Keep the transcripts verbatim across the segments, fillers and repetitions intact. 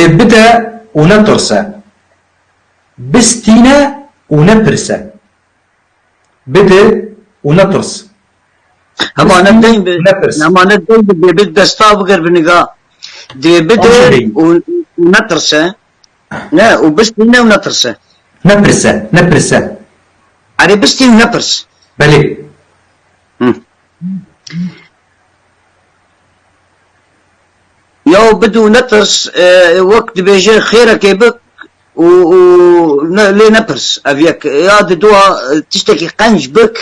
Bide û netirse. Bistîne û nepirse. Bide û netirs. Hema ne Bistîn deyn bi, û nepirs. Hema ne deyn bi, dê bi desta bigir bi niga. Dê bide Ew jî deyn. û, û netirse. Ne, û bistîne û netirse. Nepirse, nepirse. Erê bistîn û nepirs. Belê. Hı. Ya bid û netirs, e, wek dibêje xêrekê bik û, û ne, lê nepirs. Ev yek ya di dua, e, tiştekî qenc bik,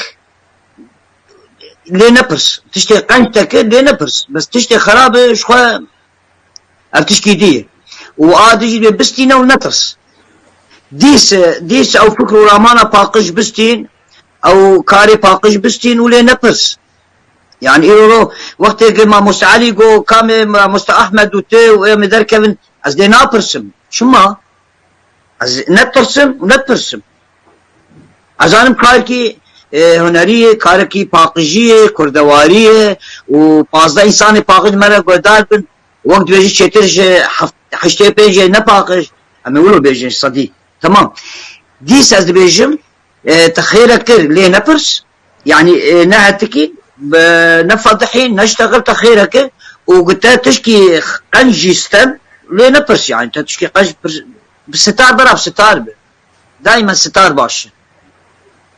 lê nepirs. Tiştê qenc te kir, lê nepirs. Bes tiştê xerab e, ji xwe ev tişkî dî ye. Û a dijî dê bistîne û netirs. Dîs, dîs ew fikr û ramana paqij bistîn, ew karê paqij bistîn û lê nepirs. Yani îro wextê ki Mamoste Elî got, kamê Mamoste Ahmed û tu û em ê derkevin, ez lê napirsim. Çima? Ez netirsim û nepirsim. Ez zanim karekî, e, hunerî ye, karekî paqijî ye, kurdewarî ye û pazdeh însanê paqij me re guhdar bin. Wek dibêjî çêtir ji heft-, heştê pêncê ne paqij. Em ê wilo bêjin sedî. Temam. Dîs ez dibêjim, e, te xêre kir, lê nepirs. Yani, e, ne hetikî, be, ne fedihî, ne ştexil te xêre kir. Û ku te tişkî qenc jî stem, lê nepirs. Yani, te tişkî qenc pir-, bi sitar bera bi sitar bi. Daîma sitar baş.